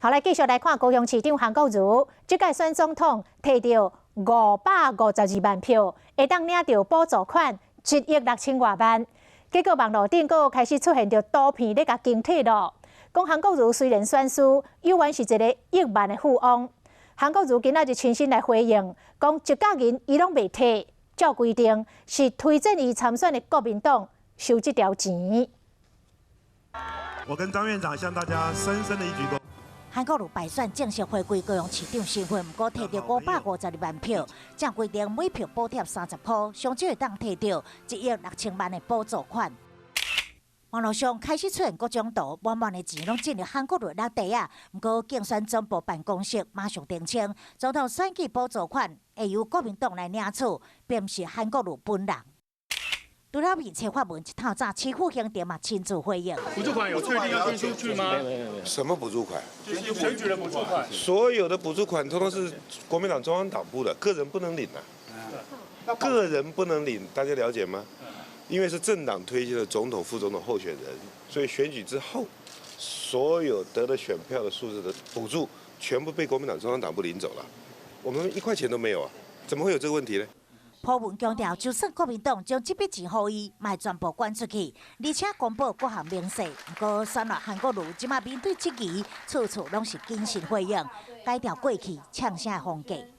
好，來繼續來看高雄市長韓國瑜，這屆選總統提著552萬票，會當領著補助款1億6千外萬。結果網路頂閣開始出現著圖片咧共更替囉。講韓國瑜雖然選輸，猶原是一个億萬的富翁。韓國瑜今仔日親身來回應，講一角銀伊攏袂提，照規定是推薦伊參選的國民黨收這條錢。我跟張院長向大家深深的一鞠躬。韓國瑜敗選正式回歸高雄市長身份，毋過提著552萬票，照規定每票補貼30箍，上少會當提著1億6千萬的補助款。網路上開始出現各種圖，滿滿的錢攏進入韓國瑜落袋仔。毋過競選總部辦公室馬上澄清，總統選舉補助款會由國民黨來領取，並毋是韓國瑜本人。除了面冊發文一透早，市府行政嘛親自回應。補助款有確定要捐出去嗎？什麼補助款？就是選舉的補助款。所有的補助款通通是國民黨中央黨部的，個人不能領啊。個人不能領，大家了解嗎？因為是政黨推薦的總統、副總統候選人，所以選舉之後，所有得了選票的數字的補助，全部被國民黨中央黨部領走了，我們一塊錢都沒有啊，怎麼會有這個問題呢？普文強調，就算國民黨將這筆錢予伊，嘛會全部捐出去，而且公布各項明細。毋過選落韓國瑜，這馬面對質疑，處處攏是謹慎回應，改掉過去嗆聲的風格。